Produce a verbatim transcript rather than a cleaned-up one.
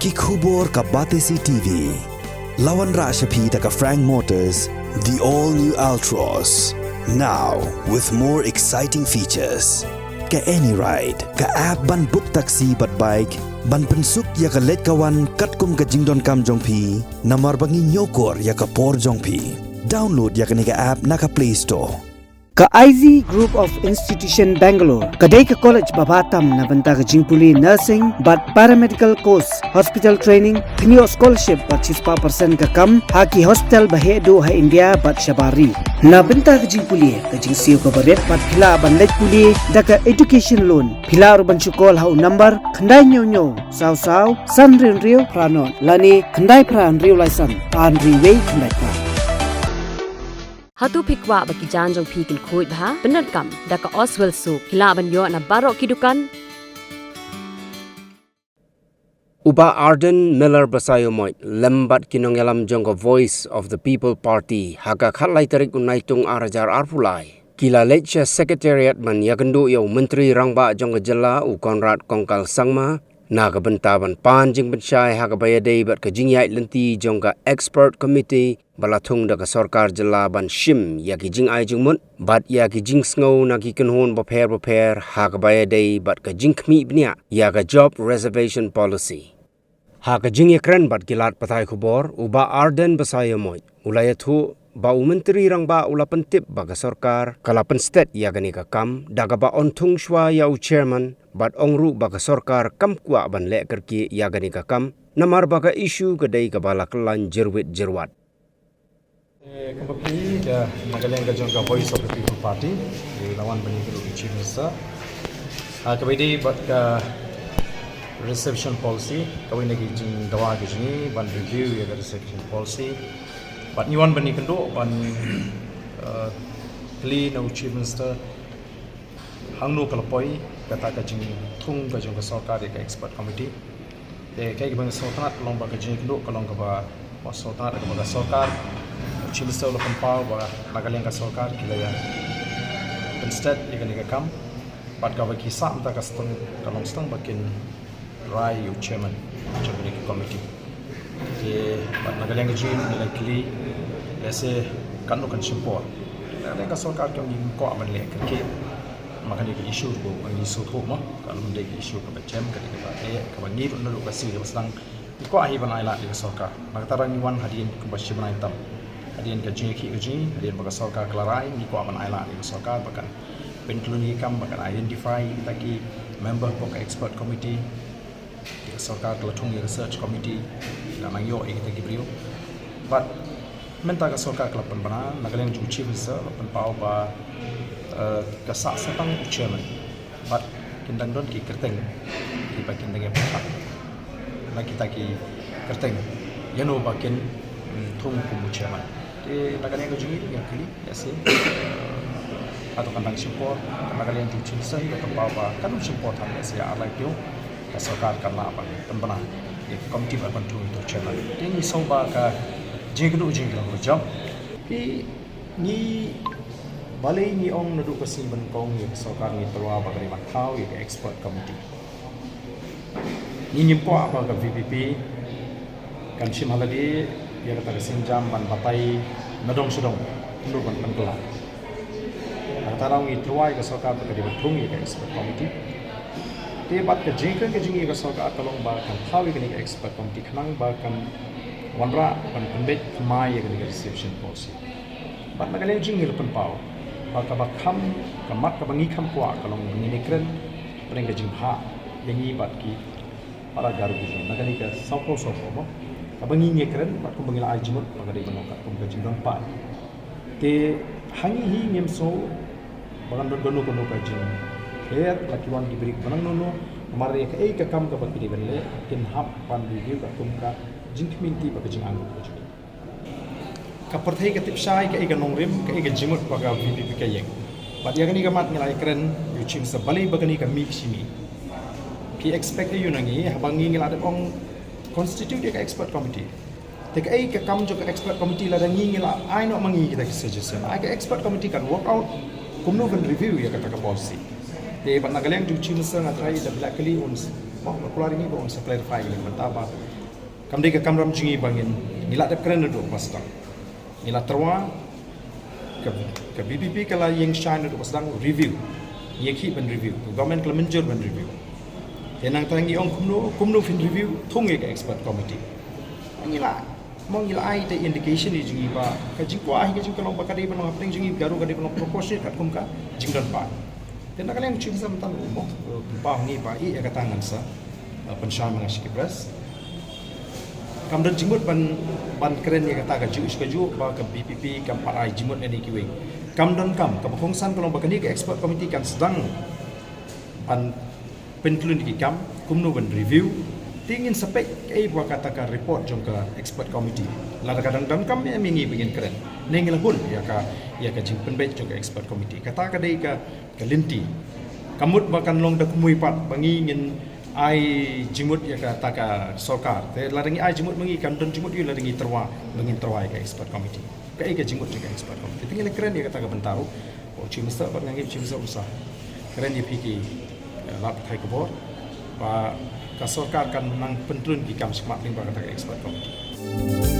Ki khubor ka Batesi T V. La wanrah sha phi da ka Frank Motors, the all new Altroz. Now with more exciting features. Ka AnyRide, ka app ban book taxi bad bike, ban pynsuk ïa ka leit ka wan katkum ka jingdonkam jong phi, namar ba ngi ñiewkor ïa ka por jong phi. Download ïa kane ka app na ka Play Store. Ka I Z Group of Institution Bangalore ka dei ka college ba bha tam na bynta ka jingpule nursing bad paramedical course, hospital training, thñiuh scholarship bad shispah percent ka kam ha ki hospital ba heh duh ha India bad shabar ri. Na bynta ka jingpule, ka jingsiew kaba rit bad phi lah ban leit pule da ka education loan. Phi lah ruh ban shu call ha u number khyndai hynñiew hynñiew saw saw san hynriew hynriew phra nod lane khyndai phra hynriew lai san ar hynriew wei khyndai phra. Hato phi kwah ba ki jaiñ jong phi kin khuid bha? Pyndonkam da ka Oswell Soap. Phi lah ban ïoh na baroh ki dukan. U Bah Ardent Miller Basaiawmoit lem bad ki nongïalam jong ka Voice of the People Party ha ka khatlai tarik u Naitung ar hajar arphew lai ki la leit sha Secretariat ban ïakynduh ïa u Myntri Rangbah jong ka jylla u Conrad Kongkal Sangma na ka bynta ban pan jingpynshai ha kaba ïadei bad ka jingïaid lynti jong ka Expert Committee ba la thung da ka sorkar jylla ban shim ïa ki jingai jingmut bad ïa ki jingsngew na ki kynhun bapher bapher ha kaba ïadei bad ka jingkhmih bniah ïa ka Job Reservation Policy. Ha ka jingïakren bad ki lad pathai khubor, u Bah Ardent Basaiawmoit u la ïathuh ba u Myntri Rangbah u la pyntip ba ka sorkar ka la pynstet ïa kane ka kam da kaba ong thung shuwa ïa u Chairman bad ong ruh ba ka sorkar kam kwah ban leh kyrkieh ïa kane ka kam namar ba ka issue ka dei kaba la kyllain jyrwit jyrwat. Eh, kumba phi, ka, na ka liang ka jong ka Voice of the People Party, eh, la wan ban ïakynduh u Chief Minister. Ah, kaba ïadei bad ka reception policy, kawei na ki jingdawa ka jong ngi ban review ïa ka reception policy. Bad ngi wan ban ïakynduh ban, eh, kylli na u Chief Minister hangno ka la poi kata ka jingthung ka jong ka sorkar ïa ka expert committee. Te kaei kaba ngi sngewtynnat ka long ba ka jingïakynduh ka long kaba, ba sngewtynnat kaba ka sorkar, u Chief Minister u la pynpaw ba na ka liang ka sorkar ki la ïa pynstet ïa kane ka kam. Bad kaba ki sah mynta ka step ka long step ba kin rai ïa u chairman jong kane ka committee. Te bad na ka liang ka jong ngi la kylli lehse katno kan shim por. Na ka liang ka sorkar kam, ngim kwah ban leh kyrkieh ma kane ka issue ruh, ngi sngewthuh mo, ka long dei ka issue kaba jem, ka dei kaba eh, kaba ngi ruh naduh ka sngi kaba sdang ngi kwah hi ban ailad ïa ka sorkar. Na kata ruh ngi wan hadien kumba shi bnai tam, hadien ka jingïakhih ka jong ngi, hadien ba ka sorkar ka la rai, ngi kwah ban ailad ïa ka sorkar ba kan pynkhlaiñ ïa ki kam, ba kan identify ïa kita ki member hapoh ka expert committee. Ïa ka sorkar ka la thung ïa ka search committee, la nang ïoh ïa kita ki briew. Bad mynta ka sorkar ka la pynbna, na ka liang jong u Chief Minister la pynpaw ba, eh, ka sah sa tang u chairman. Bad kin dang don ki kyrteng kiba kin dang ïa pynpaw na kita ki kyrteng ïano ba kin, mm, thung kum u chairman. Te na ka liang ka jong ngi, ngi kylli lehse, eh, hato kan dang shim por. Na ka liang jong u Chief Minister hi ka pynpaw ba kan ym shim por than, lehse ar lai taïew ka sorkar kan lah ban pynbna ïa ka committee ban pynthung ïa u chairman. Te ngi sngew ba ka jingïakynduh jong ngi ka long kaba jop. Te ngi, balei ngi ong naduh ka sngi ba nyngkong ïa ka sorkar ngi tyrwa ba ka dei ban thaw ïa ka expert committee. Ngi ngim kwah ba ka V P P kan shim ha lade ïa kata ka sienjam ban batai na dong sha dong kumno ban pynkylla. Kata ruh ngi tyrwa ïa ka sorkar ba ka dei ban thung ïa ka expert committee. Te bad ka jingkren ka jong ngi ïa ka sorkar ka long ba kan thaw ïa kane ka expert committee khnang ba kan wanrah ban pynbeit thymmai ïa kane ka reservation policy. Bad na ka liang jong ngi la pynpaw ba kaba kham, ka mat kaba ngi kham kwah ka long ba ngin ïakren hapdeng ka jingbha ïa ngi bad ki para Garo ki jong na kane ka sawphew sawphew mo. Kaba ngi ïakren bad kumba ngi la ai jingmut ba ka dei ban long katkum ka jingdon paid. Te ha ngi hi ngim sngew ba kan don kano kano ka jingkher la ki wan ki briew ba nang nono, namar ïa kaei ka kam kaba ki dei ban leh kin hap ban review katkum ka jingkhmih lynti bad ka jingangnud ka jong ngi. Ka pyrthei ka tip shai kaei ka nongrim, kaei ka jingmut ba ka V P P ka ïeng. Bad ïa kane ka mat ngi la ïakren ïa u Chief Minister balei ba kane ka mih shi mih. Ki expect aïu na ngi haba ngi ngi la dep ong constitute ïa ka expert committee. Te kaei ka kam jong ka expert committee lada ngi ngi la ai noh ma ngi kita ki suggestion. Ai ka expert committee kan work out kumno ban review ïa kata ka policy. Te bad na ka liang jong u Chief Minister nga tharai da phi la kylli un s-, ba, ba kular ïa ngi ba un sa clarify ïa kane ka bynta ba Kam dei ka kamram jong ngi ba ngin, ngi la dep kren naduh ba sdang. Ngi la tyrwa, ka, ka VPP ka la ïeng shai naduh ba sdang, review. Ngi ïa khih ban review. Ka government ka la mynjur ban review. Te nangta ngi ong kumno, kumno phin review, thung ïa ka expert committee. Ngi la, mo ngi la ai te indication ïa jong ngi ba ka jingkwah hi ka jingkhlong ba ka dei ban long hapdeng jong ngi, ka ruh ka dei ban long proportionate katkum ka jingdon bha. Te na ka liang u Chief Minister mynta u ong, u pynpaw ha ngi ba ïa kata ngan sa, eh, pynshai ma nga sha ki press. Kam don jingmut ban, ban kren ïa kata kajuh sha kajuh ba ka VPP kam pat ai jingmut ïa kine kiwei. Kam donkam, kaba kongsan ka long ba kane ka expert committee kan sdang ban pynthlun ki kam, kumno ban review. Te ngin sa peit kaei ba kata ka report jong ka expert committee. Lada ka dang donkam ïa ngi ba ngin kren. Ne ngi la hun ïa ka, ïa ka jingpynbeit jong ka expert committee. Kata ka dei ka, ka lynti. Ka mut ba kan long da kmie pat ba ngi ngin ai jingmut ïa kata ka sorkar. Te lada ngi ai jingmut ba ngi kan don jingmut ïa lada ngi tyrwa, ba ngin tyrwa ïa ka expert committee. Kaei ka jingmut jong ka expert committee. Te ngi la kren ïa kata ka bynta ruh. U Chief Minister bad nga ngi u Chief Minister u sa kren ïa phi ki, eh, lad pathai khubor ba ka sorkar kan nang pynthlun ki kam shakhmat lyngba kata ka expert committee.